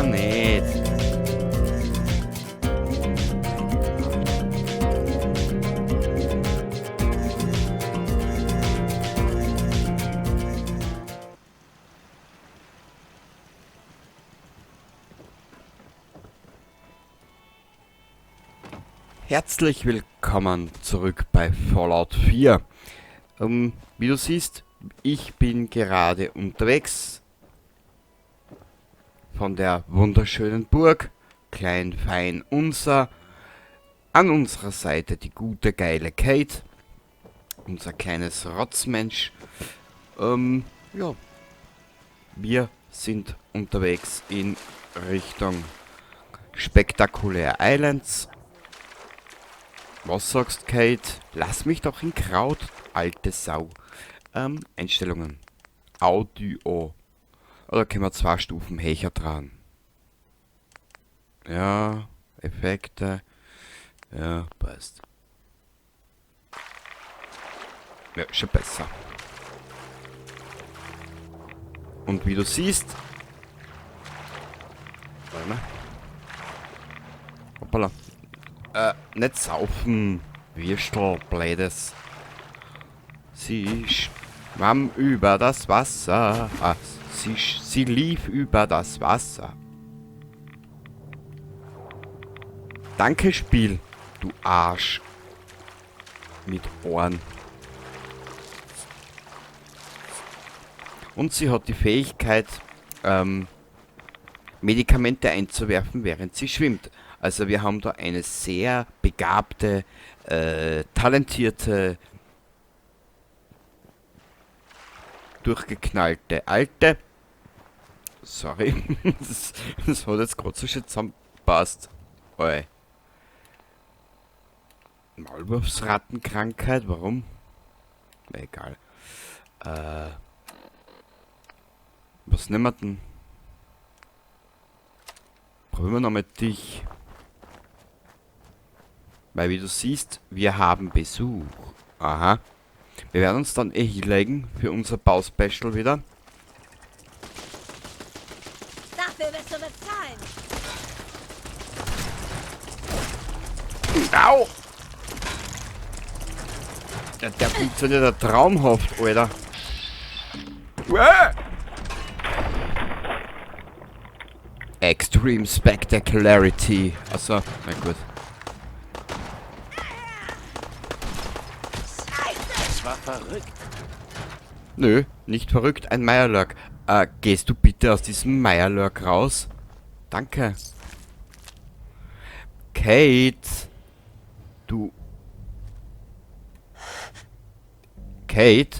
wir nicht. Herzlich willkommen zurück bei Fallout 4. Wie du siehst, ich bin gerade unterwegs von der wunderschönen Burg, klein, fein, unser. An unserer Seite die gute, geile Kate, unser kleines Rotzmensch. Ja, wir sind unterwegs in Richtung Spektakulär Islands. Was sagst, Kate? Lass mich doch in Kraut, alte Sau. Einstellungen. Audio. Oder können wir 2 Stufen höher dran? Ja, Effekte. Ja, passt. Ja, schon besser. Und wie du siehst... Warte mal. Hoppala. Nicht saufen, Würstel, Blödes. Sie schwamm über das Wasser. Ah, sie lief über das Wasser. Danke, Spiel, du Arsch. Mit Ohren. Und sie hat die Fähigkeit, Medikamente einzuwerfen, während sie schwimmt. Also wir haben da eine sehr begabte, talentierte, durchgeknallte Alte. Sorry, das hat jetzt grad so schön zusammenpasst. Oi. Maulwurfsrattenkrankheit, warum? Na, egal. Was nehmen wir denn? Probieren wir nochmal dich. Weil, wie du siehst, wir haben Besuch. Aha. Wir werden uns dann eh hinlegen für unser Bauspecial wieder. Dafür wirst du bezahlen. Au! Ja, der funktioniert ja traumhaft, Alter. Uäh! Extreme Spectacularity. Achso, na gut. Das war verrückt. Nö, nicht verrückt, ein Mirelurk. Gehst du bitte aus diesem Mirelurk raus? Danke. Kate. Du. Kate.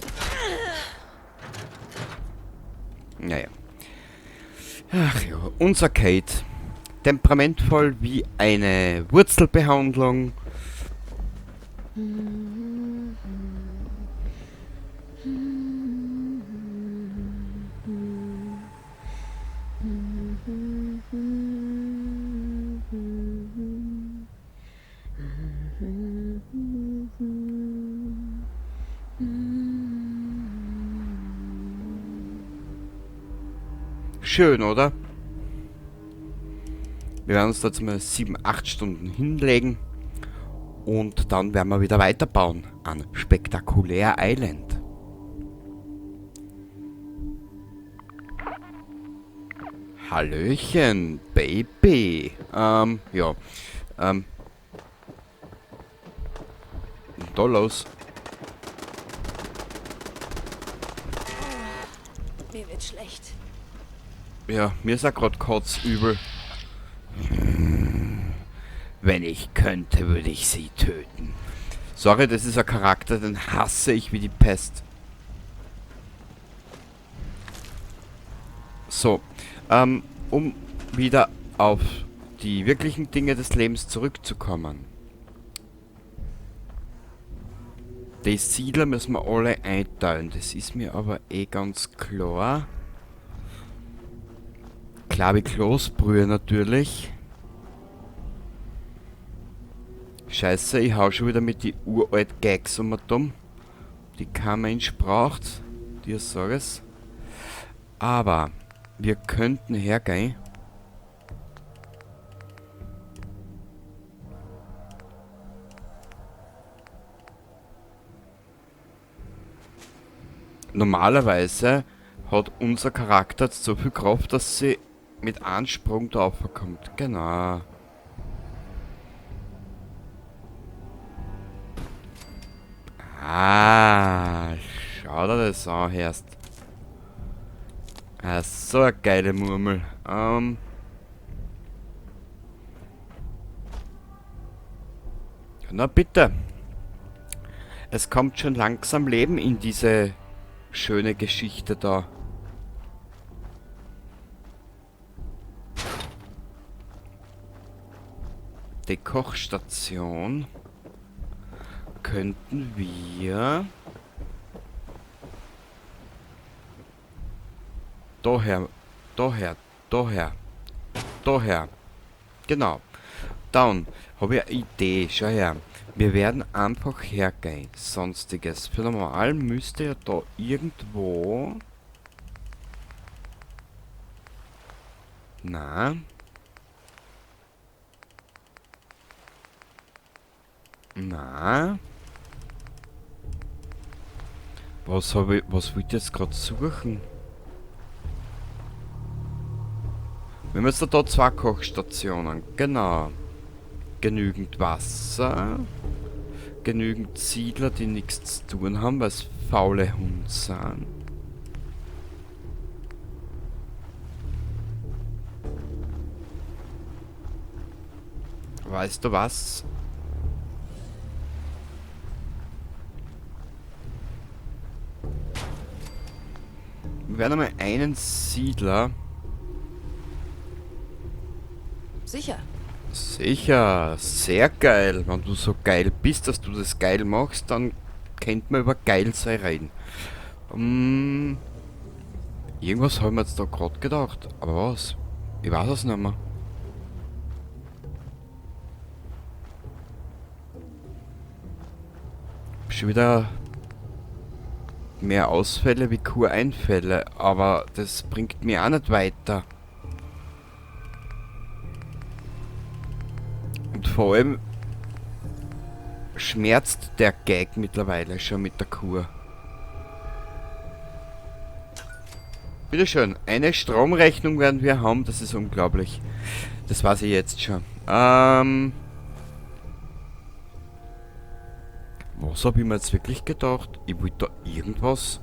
Naja. Ach ja, unser Kate. Temperamentvoll wie eine Wurzelbehandlung. Schön, oder? Wir werden uns da jetzt mal 7, 8 Stunden hinlegen und dann werden wir wieder weiterbauen an Spektakulär Island. Hallöchen, Baby. Ja. Da los. Oh, mir wird schlecht. Ja, mir ist auch grad kotzübel. Wenn ich könnte, würde ich sie töten. Sorry, das ist ein Charakter, den hasse ich wie die Pest. So, um wieder auf die wirklichen Dinge des Lebens zurückzukommen. Die Siedler müssen wir alle einteilen, das ist mir aber eh ganz klar. Klar wie Kloßbrühe natürlich. Scheiße, ich hau schon wieder mit die uralt Gags um und dumm. Die kein Mensch braucht. Dir sag es. Aber wir könnten hergehen. Normalerweise hat unser Charakter jetzt so viel Kraft, dass sie mit einem Sprung da raufkommt. Genau. Ah, schau dir das an, Herrst. Ah, so eine geile Murmel. Na bitte. Es kommt schon langsam Leben in diese schöne Geschichte da. Die Kochstation könnten wir daher, daher, daher, daher. Genau. Dann habe ich eine Idee. Schau her. Wir werden einfach hergehen. Sonstiges. Für normal müsste ja da irgendwo... Na? Na? Was habe ich, was will ich jetzt grad suchen? Wir haben jetzt da zwei Kochstationen. Genau. Genügend Wasser. Genügend Siedler, die nichts zu tun haben, weil es faule Hunde sind. Weißt du was? Wir werden einmal einen Siedler. Sicher. Sicher, sehr geil. Wenn du so geil bist, dass du das geil machst, dann kennt man über geil sei reden. Irgendwas haben wir jetzt da grad gedacht. Aber was? Ich weiß es nicht mehr. Schon wieder mehr Ausfälle wie Kureinfälle, aber das bringt mir auch nicht weiter. Und vor allem schmerzt der Gag mittlerweile schon mit der Kur. Bitteschön, eine Stromrechnung werden wir haben, das ist unglaublich. Das weiß ich jetzt schon. Was hab ich mir jetzt wirklich gedacht? Ich wollte da irgendwas...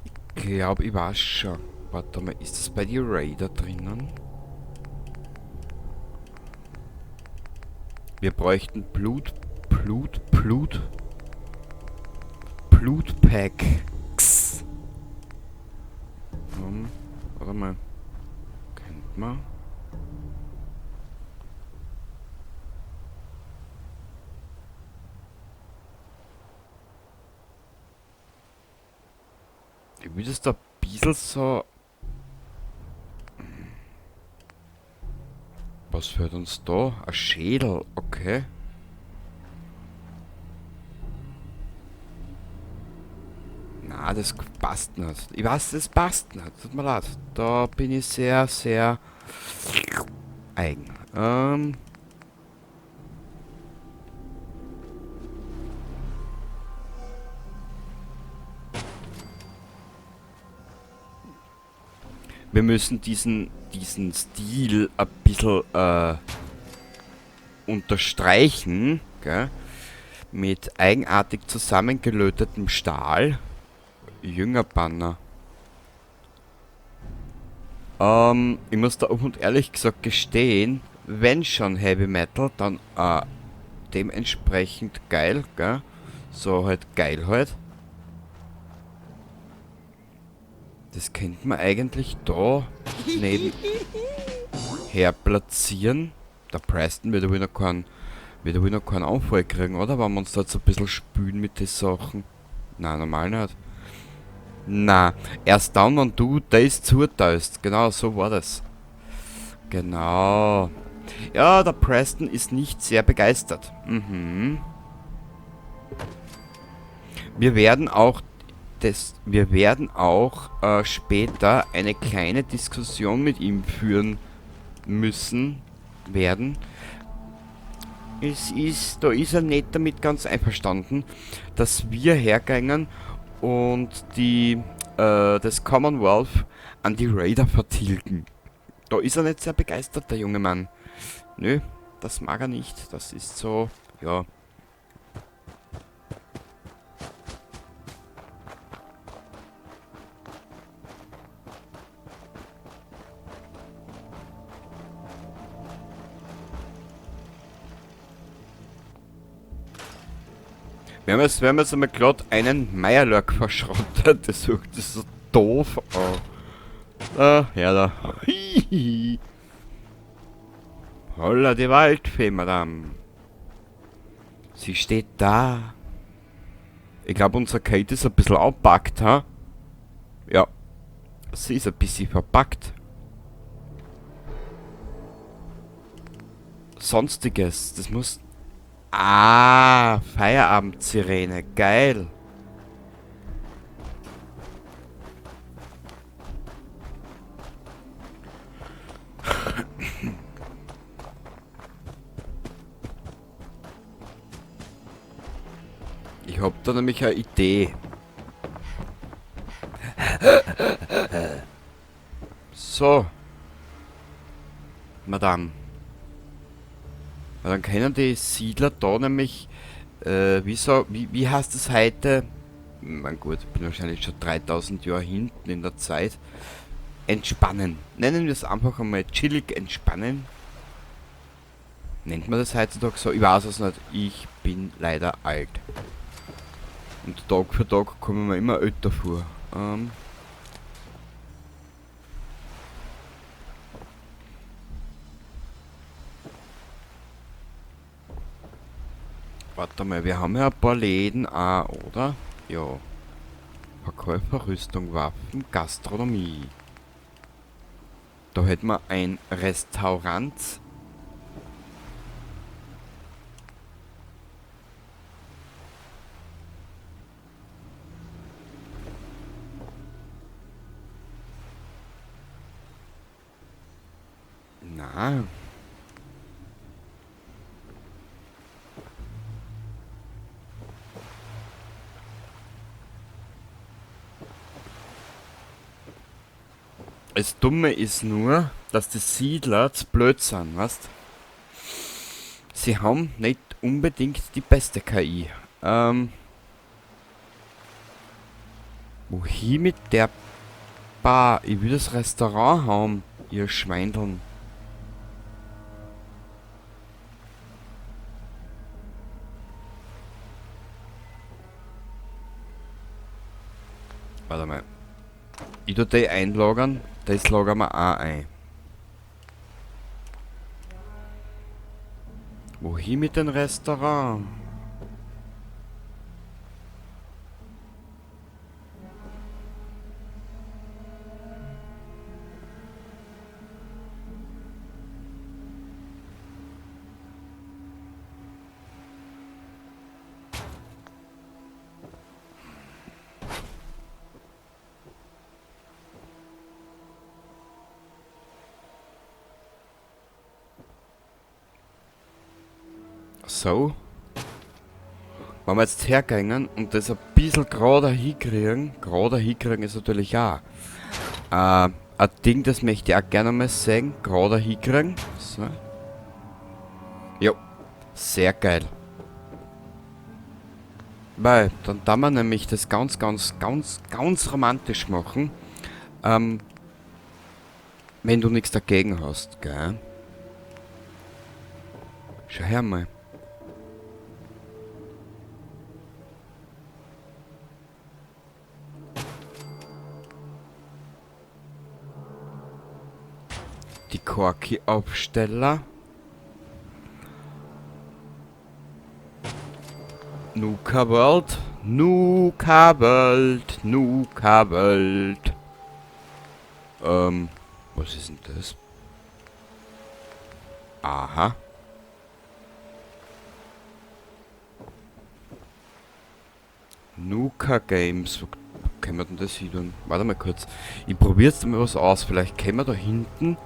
Ich glaub, ich weiß schon. Warte mal, ist das bei den Raider drinnen? Wir bräuchten Blut, Blut, Blut. Blutpack. X. Warte mal. Kennt man? Ich will das da ein bisschen so... Was fällt uns da? Ein Schädel, okay. Na, das passt nicht. Ich weiß, das passt nicht. Tut mir leid. Da bin ich sehr, sehr eigen. Wir müssen diesen Stil ein bisschen unterstreichen, gell? Mit eigenartig zusammengelötetem Stahl. Jüngerbanner. Ich muss da offen und ehrlich gesagt gestehen, wenn schon Heavy Metal, dann dementsprechend geil, gell? So halt geil halt. Das könnte man eigentlich da nebenher platzieren. Der Preston wird wohl noch keinen, wird wohl noch keinen Anfall kriegen, oder? Wenn wir uns da jetzt ein bisschen spülen mit den Sachen. Nein, normal nicht. Na, erst dann, wenn du das zuteilst. Genau, so war das. Genau. Ja, der Preston ist nicht sehr begeistert. Wir werden auch das, wir werden auch später eine kleine Diskussion mit ihm führen müssen, werden. Da ist er nicht damit ganz einverstanden, dass wir hergängen und das Commonwealth an die Raider vertilgen. Da ist er nicht sehr begeistert, der junge Mann. Nö, das mag er nicht. Das ist so, ja. Wir haben jetzt einmal glatt einen Meierlurk verschrottet. Das ist so doof. Oh. Ah, ja da. Hihihi. Holla die Waldfee, Madame. Sie steht da. Ich glaub, unser Kate ist ein bisschen abpackt, ha? Ja. Sie ist ein bisschen verpackt. Sonstiges. Das muss... Ah, Feierabend-Sirene. Geil. Ich hab da nämlich eine Idee. So. Madame. Weil dann können die Siedler da nämlich, wie heißt das heute? Man gut, ich bin wahrscheinlich schon 3000 Jahre hinten in der Zeit. Entspannen. Nennen wir es einfach einmal chillig entspannen. Nennt man das heutzutage so? Ich weiß es nicht. Ich bin leider alt. Und Tag für Tag kommen wir immer älter vor. Warte mal, wir haben ja ein paar Läden auch, oder? Ja. Verkäufer, Rüstung, Waffen, Gastronomie. Da hätten wir ein Restaurant. Na. Das Dumme ist nur, dass die Siedler zu blöd sind, weißt? Sie haben nicht unbedingt die beste KI. Wohin mit der Bar? Ich will das Restaurant haben, ihr Schweindeln. Warte mal. Ich tu die einlagern. Das lagern wir auch ein. Wohin mit dem Restaurant? So. Wenn wir jetzt hergehen und das ein bisschen gerader hinkriegen, gerader hinkriegen ist natürlich auch ein Ding, das möchte ich auch gerne mal sehen, gerader hinkriegen. So. Jo, sehr geil. Weil, dann kann man nämlich das ganz, ganz, ganz, ganz romantisch machen, wenn du nichts dagegen hast, gell? Schau her mal. Die Korki-Aufsteller. Nuka World. Nuka World. Nuka World. Was ist denn das? Aha. Nuka Games. Wo können wir denn das hin? Warte mal kurz. Ich probiere jetzt mal was aus. Vielleicht können wir da hinten...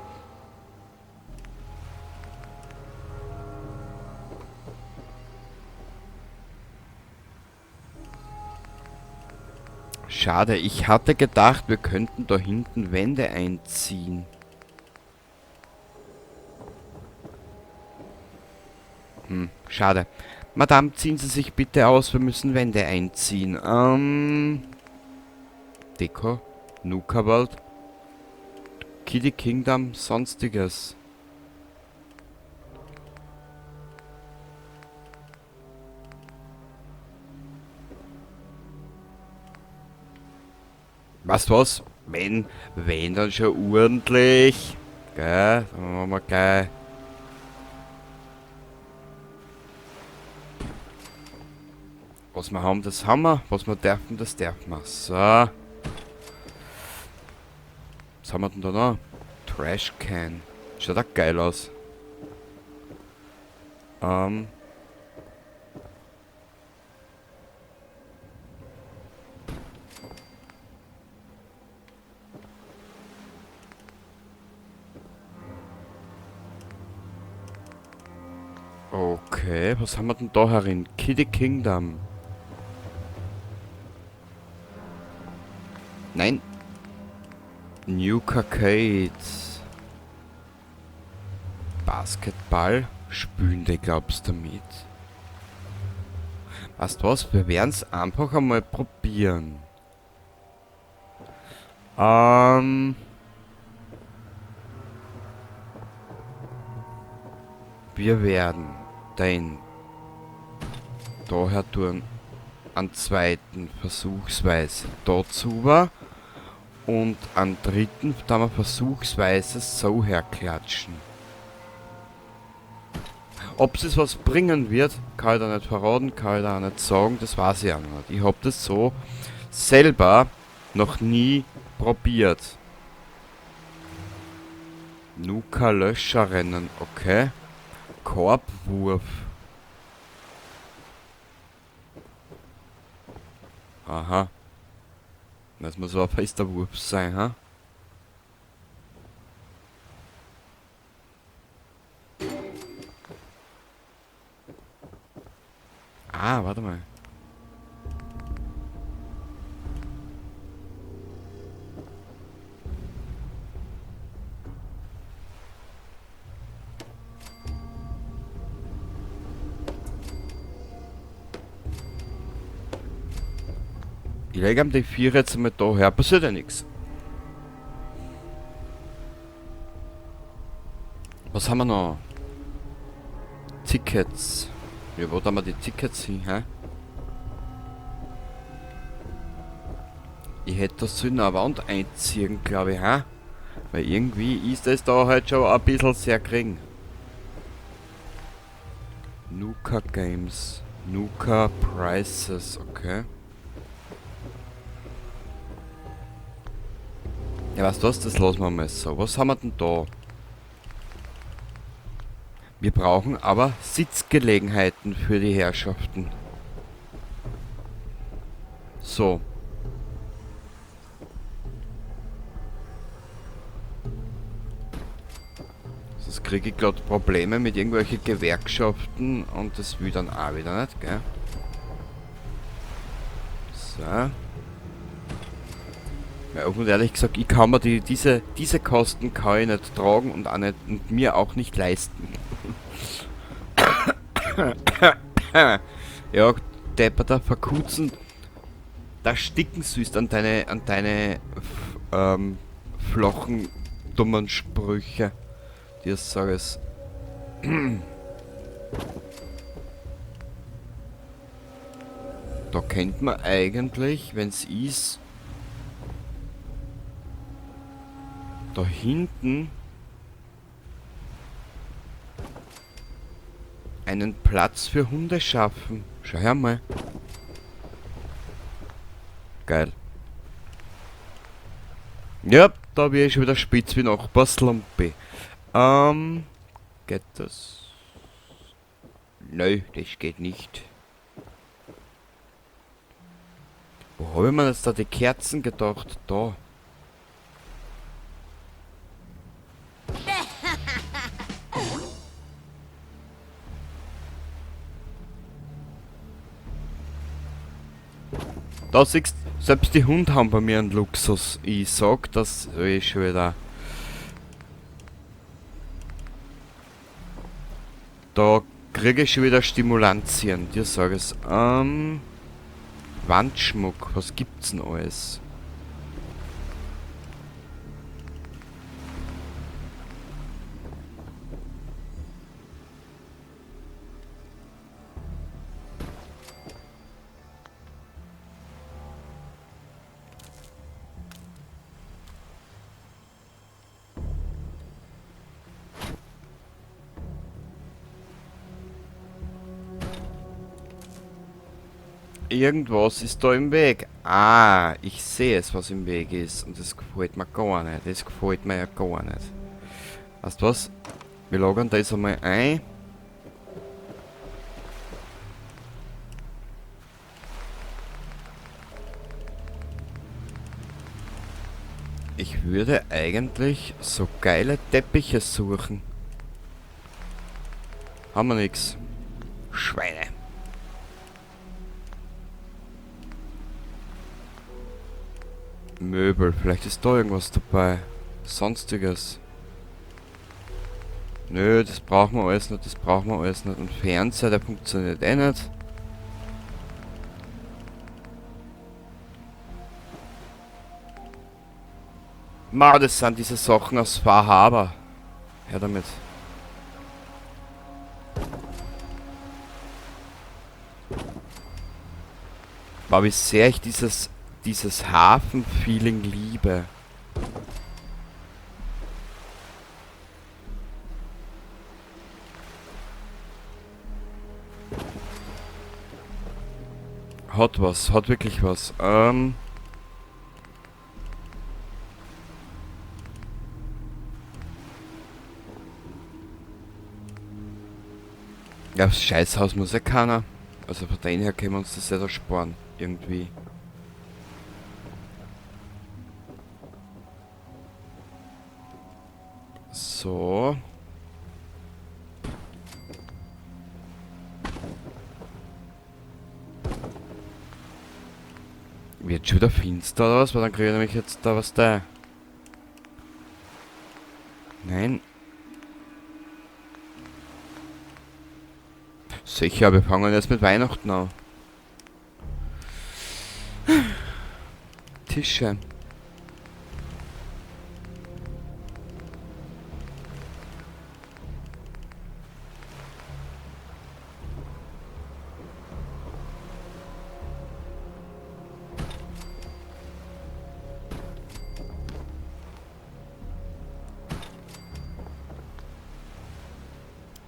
Schade, ich hatte gedacht, wir könnten da hinten Wände einziehen. Schade. Madame, ziehen Sie sich bitte aus, wir müssen Wände einziehen. Deko, Nuka World, Kiddie Kingdom, sonstiges. Weißt du was? Wenn dann schon ordentlich. Gell? Dann machen wir gleich. Was wir haben, das haben wir. Was wir dürfen, das dürfen wir. So. Was haben wir denn da noch? Trash Can. Schaut auch geil aus. Okay, was haben wir denn da herin? Kiddie Kingdom. Nein. New Arcades. Basketball. Spülen die, glaubst du, damit? Weißt du was? Wir werden's einfach einmal probieren. Wir werden den daher tun einen zweiten versuchsweise dazu war und einen dritten da wir versuchsweise so herklatschen. Ob es was bringen wird, kann ich da nicht verraten, kann ich da auch nicht sagen, das weiß ich auch nicht. Ich hab das so selber noch nie probiert. Nuka Löscherrennen, okay. Korbwurf. Aha. Das muss aber ein fester Wurf sein, ha? Ah, warte mal. Ich lege ihm die 4 jetzt einmal da her, passiert ja nix. Was haben wir noch? Tickets. Ja, wo tun wir die Tickets hin, hä? Ich hätte das zu einer Wand einziehen, glaub ich, hä? Weil irgendwie ist das da halt schon ein bisschen sehr gering. Nuka Games. Nuka Prices, okay. Ja, weißt du was, das lassen wir mal so. Was haben wir denn da? Wir brauchen aber Sitzgelegenheiten für die Herrschaften. So. Sonst kriege ich grad Probleme mit irgendwelchen Gewerkschaften und das will dann auch wieder nicht, gell? So. Ja, und ehrlich gesagt, ich kann mir die, diese Kosten kann ich nicht tragen und auch nicht, und mir auch nicht leisten. Ja, depperter Verkutzen, da sticken süß an deine flachen, dummen Sprüche. Dir sag es. Da kennt man eigentlich, wenn's ist, da hinten einen Platz für Hunde schaffen. Schau her mal. Geil. Ja, da bin ich schon wieder spitz wie Nachbarslumpi. Geht das? Nö, das geht nicht. Wo hab ich mir jetzt da die Kerzen gedacht? Da. Da siehst Selbst die Hunde haben bei mir einen Luxus. Ich sag das eh schon wieder. Da kriege ich schon wieder Stimulantien. Dir sag es. Wandschmuck. Was gibt's denn alles? Irgendwas ist da im Weg. Ah, ich sehe es, was im Weg ist. Und das gefällt mir gar nicht. Das gefällt mir ja gar nicht. Weißt du was? Wir lagern das einmal ein. Ich würde eigentlich so geile Teppiche suchen. Haben wir nix. Schweine. Möbel, vielleicht ist da irgendwas dabei. Sonstiges. Nö, das brauchen wir alles nicht, das brauchen wir alles nicht. Und Fernseher, der funktioniert eh nicht. Ma, das sind diese Sachen aus Far Harbor. Her damit. Boah, wie sehr ich dieses Hafen-Feeling liebe. Hat was, hat wirklich was. Ja, das Scheißhaus muss ja keiner. Also von dem her können wir uns das ja da sparen. Irgendwie. So. Wird schon wieder finster oder was? Weil dann kriege ich nämlich jetzt da was da. Nein. Sicher, wir fangen jetzt mit Weihnachten an. Tische.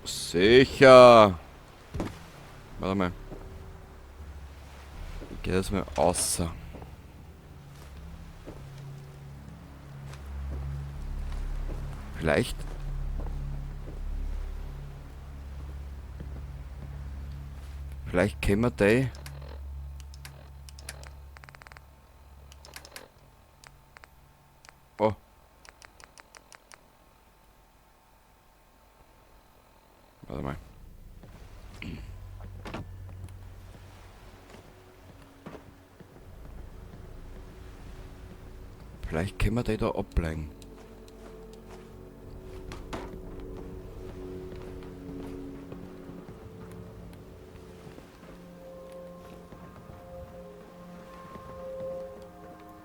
Sicher. Warte mal. Ich geh das mal außer. Vielleicht. Vielleicht können wir die. Oh. Warte mal. Vielleicht können wir die da ablegen.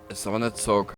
Ist aber nicht so.